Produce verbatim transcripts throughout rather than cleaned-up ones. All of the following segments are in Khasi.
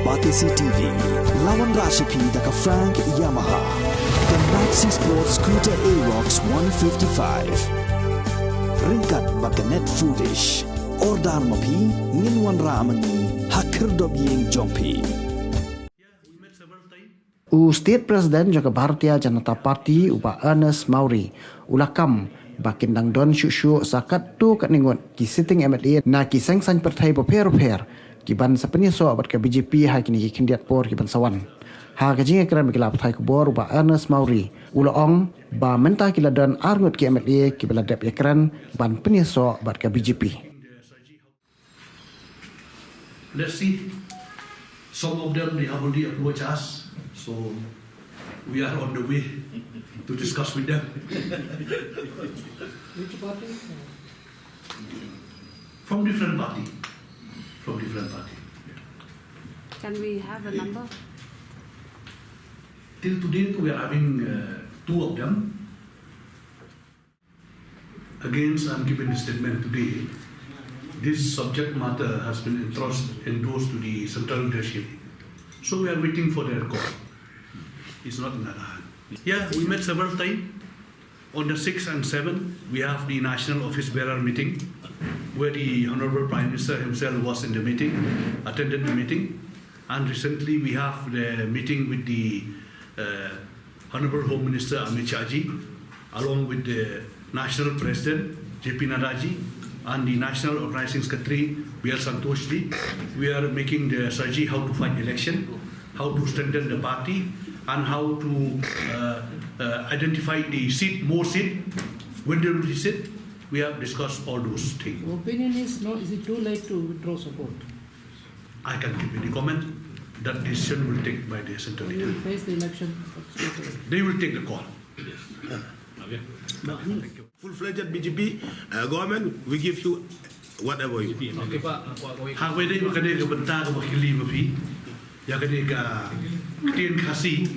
Batesi T V, la wanrah sha phi da ka Frank Yamaha, ka Maxi Sport Scooter Aerox one fifty-five. Ryngkat bad ka Net Foodish. Order ma phi, ngin wanrah ma ngi ha khyrdop ïing jong phi. U State President jong ka Bharatiya Janata Party, u Bah Ernest Mawrie, u la kam ba kin dang don shuh shuh sa katto katne ngut ki sitting M L A na ki seng saiñ pyrthei bapher bapher, ki ban sa pynïasoh bad ka B J P ha kine ki khyndiat por ki ban sa wan. Ha ka jingïakren bad ki lad pathai khubor, u Bah Ernest Mawrie u la ong ba mynta ki la don ar ngut ki M L A ki ba la dep ïakren ban pynïasoh bad ka B J P. Let's see. Some of them, they have already approached us. So we are on the way to discuss with them. Which party? From different party. From different party. Can we have a number? Till today, we are having uh, two of them. Against, I'm giving a statement today. This subject matter has been entrust, endorsed to the central leadership. So we are waiting for their call. It's not in our hand. Yeah, we met several times. On the sixth and seventh, we have the National Office Bearer meeting, where the Honorable Prime Minister himself was in the meeting, attended the meeting. And recently, we have the meeting with the uh, Honorable Home Minister Amit Shah ji, along with the National President J P Nadda ji, and the National Organizing Secretary B L Santosh ji. We are making the strategy how to fight election, how to strengthen the party, and how to uh, uh, identify the seat, more seat, win the seat. We have discussed all those things. Your opinion is, no, is it too late to withdraw support? I can't give any comment. That decision will take by the central You leader. Will face the election. They will take the call. But who- Full-fledged B J P uh, government, we give you whatever you want. Ha kawei de ka de ka bynta ka ba khili ma phi. Ïa ka de ka ktien Khasi.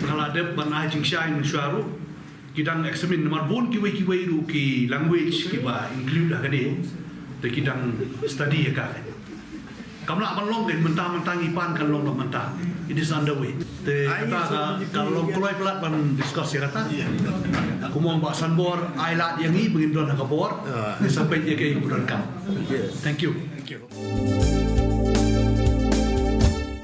Ka la dep ban ai jingshai mynshuwa ruh. Ki dang examine namar bun kiwei kiwei ruh ki language ki ba include ha ka de. Te ki dang study ïa ka. Kam lah ban long kan mynta mynta ngi pan kan long mynta. It is underway. Te kata ka ka long kloi palat ban discuss ïa kata. Kumba ong Bah Sanbor ai lad ïa ngi ba ngin don ha ka bor. Ngi sa peit ïa kaei ba don kam. Thank you.